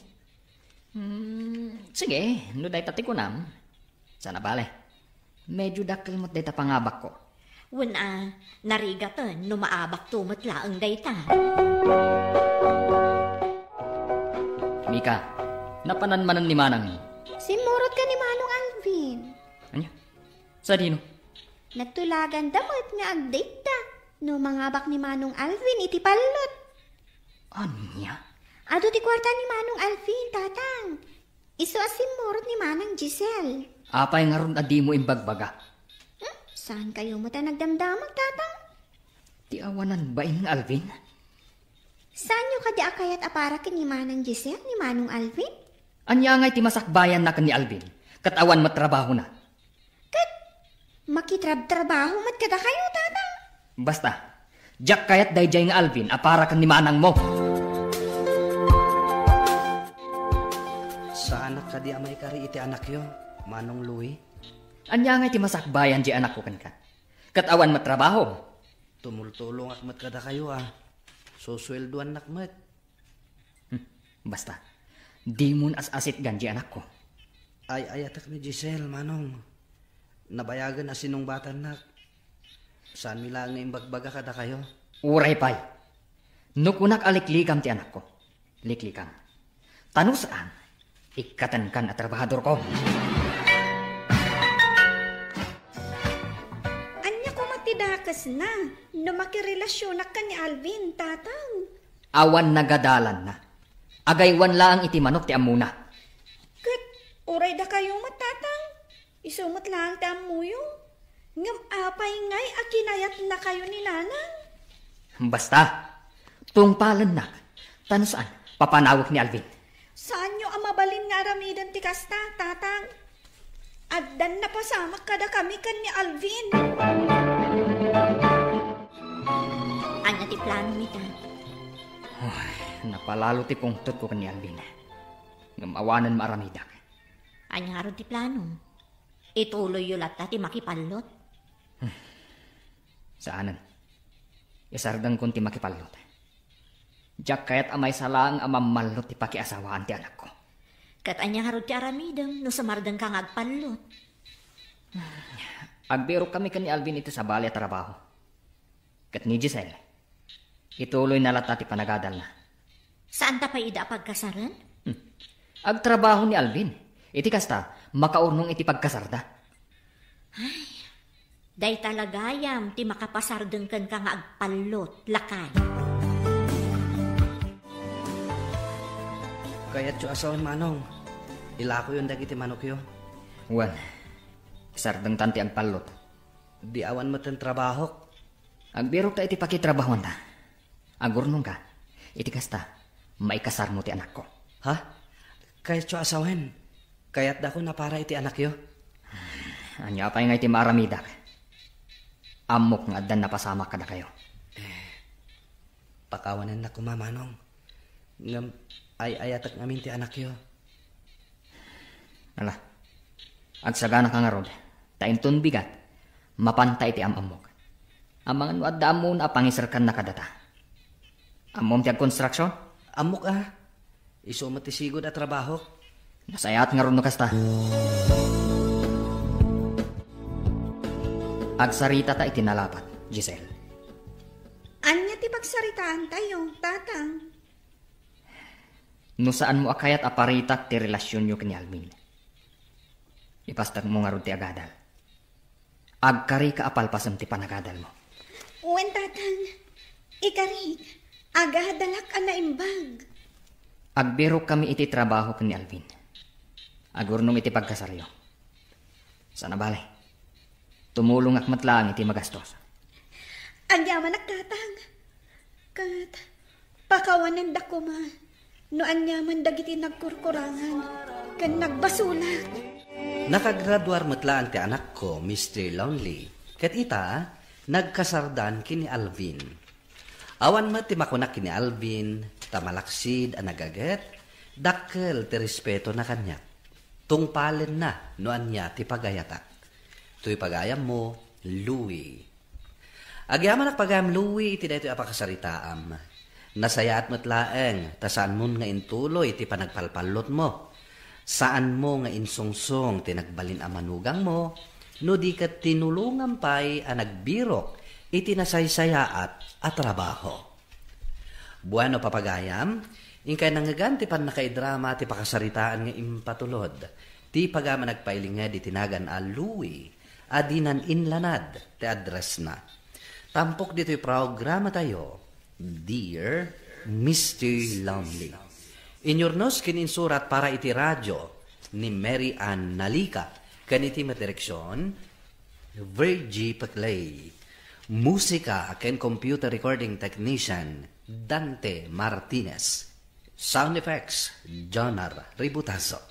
Hmm, sige, no dayta ti kunam. Saan a bale. Medyo dakkel met dayta pangabakko. Wen a, narigaten no maabakto met laeng dayta. Mika, napanan manen ni manangmo? Simmurot ken ni Manong Alvin. Ania? Sadino? Nagtulaganda met nga agdate-da no mangabak ni Manong Alvin iti pallot. Ania? Adu ti kuarta ni Manong Alvin, Tatang. Isu a simmurot ni Manang Giselle. Apay ngarud a dimo imbagbaga? Hmm? Saankayo met a nagdamdamag, Tatang? Ti awanan bain nga Alvin? Saanyo kadi a kayat a para ken ni Manang Giselle ni Manong Alvin? Ania ngay ti masakbayanna ken ni Alvin? Ket awan met trabahona. Ket makitrabtrabaho met kadakayo, Tatang? Basta, diak kayat daydiay nga Alvin a para ken ni manangmo. Saanak kadi a maikari iti anakyo, Manong Louie? Ania ngay ti masakbayan diay anakko kenka? Ket awan met trabaho. Tumultulongak met kadakayo a susueldoannak met. Hmm, basta, dimon as-asitgan diay anakko. Ay-ayatek ni Giselle, Manong. Nabayagen a sinungbatannak. Saanmi laeng nga imbagbaga kadakayo. Uray pay. No kunak a liklikam ti anakko, liklikam. Ta no saan, ikkatenkan a trabahadorko. Ania koma ti dakesna no makirelasionak ken ni Alvin, Tatang? Awan nagadalanna. Agaywan laeng iti manok ti ammona. Ket uray dakayo met, Tatang. Isu met laeng ti ammoyo. Ngem apay ngay a kinayatnakayo ni Nanang? Basta, tungpalennak. Ta no saan, papanawek ni Alvin. Saanyo a mabalin nga aramiden ti kasta, Tatang? Addan napasamak kadakami ken ni Alvin. Ania ti plano, Mita? Ay, napalalo ti pungtotko ken ni Alvin. Ngem awanen maaramidak. Ania ngarud ti plano? Ituloyyo latta ti makipallot? Saanen. Isardengkon ti makipallot. Diak kayat a maysa laeng a mammallot ti pakiasawaan ti anakko. Ket ania ngarud ti aramidem no sumardengka nga agpallot? Agbirokkami ken ni Alvin iti sabali a trabaho. Ket ni Giselle, ituloyna latta ti panagadalna. Saanta pay ida a pagkasaren? Hmm. Agtrabaho ni Alvin. Iti kasta, makaurnong iti pagkasarda. Ay, dayta la gayam ti makapasardeng kenka nga agpallot, lakay. Kayatyo a sawen, Manong. Ilakoyon dagiti manokyo. Wen, sardengtan ti agpallot. Di awan metten trabahok. Agbirokta iti pakitrabahoanta. Agurnongka. Iti kasta, maikasarmo ti anakko. Ha? Kayatyo a sawen. Kayatdakon a para iti anakyo. Ania pay nga iti maaramidak? Ammok nga addan napasamak kadakayo. Pakawanennak koma, Manong. Ngem ay-ayatek ngamin ti anakyo. Ala, agsaganaka ngarud, ta inton bigat, mapanta iti am-ammok. Amangan no adda ammona a pangiserkanna kadata. Ammom ti agkonstruksion? Ammok a. Isu met ti sigud a trabahok. Nasayaat ngarud no kasta. Agsaritata iti nalapat, Giselle. Ania ti pagsaritaantayo, Tatang? No saanmo a kayat a paritak ti relasionyo ken ni Alvin, ipastekmo ngarud ti agadal. Agkarika a palpasem ti panagadalmo. Wen, Tatang. Ikarik, agadalak a naimbag. Agbirokkami iti trabaho ken ni Alvin. Agurnong iti pagkasaryo. Saan a bale, tumulongak met laeng iti magastos. Agyamanak, Tatang. Ket pakawanendak koma no aniaman dagiti nagkurkurangan ken nagbasolak. Nakagraduar met laeng ti anakko, Mister Lonely. Ket ita, Nagkasardan ken ni Alvin. Awan met ti makuna ken ni Alvin, ta malaksid a nagaget, dakkel ti respetona kaniak. Tungpalenna no ania ti pagayatak. Toy pagayammo, Louie. Agyamanak pagayam, Louie, iti daytoy a pakasaritaam. Nasayaat met laeng ta saanmon nga intuloy ti panagpalpallotmo. Saanmo nga insungsong ti nagbalin a manugangmo, no di ket tinulongam pay a nagbirok iti nasaysayaat a trabaho. Bueno, papagayam, inkay nangngegan ti pannakaidrama ti pakasaritaan nga impatulod. Ti pagayam a nagpailinged iti nagan a Louie a dinan inlanad ti addressna. Tampok ditoy programatayo, Dear Mister Lonely. Inyurnos ken insurat para iti radio ni Mary Ann Nalica, ken iti met direksion, Virgie Paclay. Musika ken computer recording technician, Dante Martinez. Sound effects, Jonar Ributaso.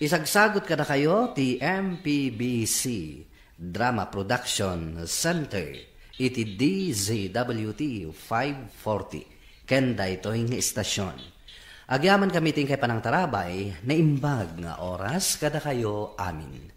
Isagsagut kadakayo ti M P B C Drama Production Center iti D Z W T five forty, ken daytoy nga istasyon. Agyamankami ti inkay panangtarabay, naimbag nga oras kadakayo amin.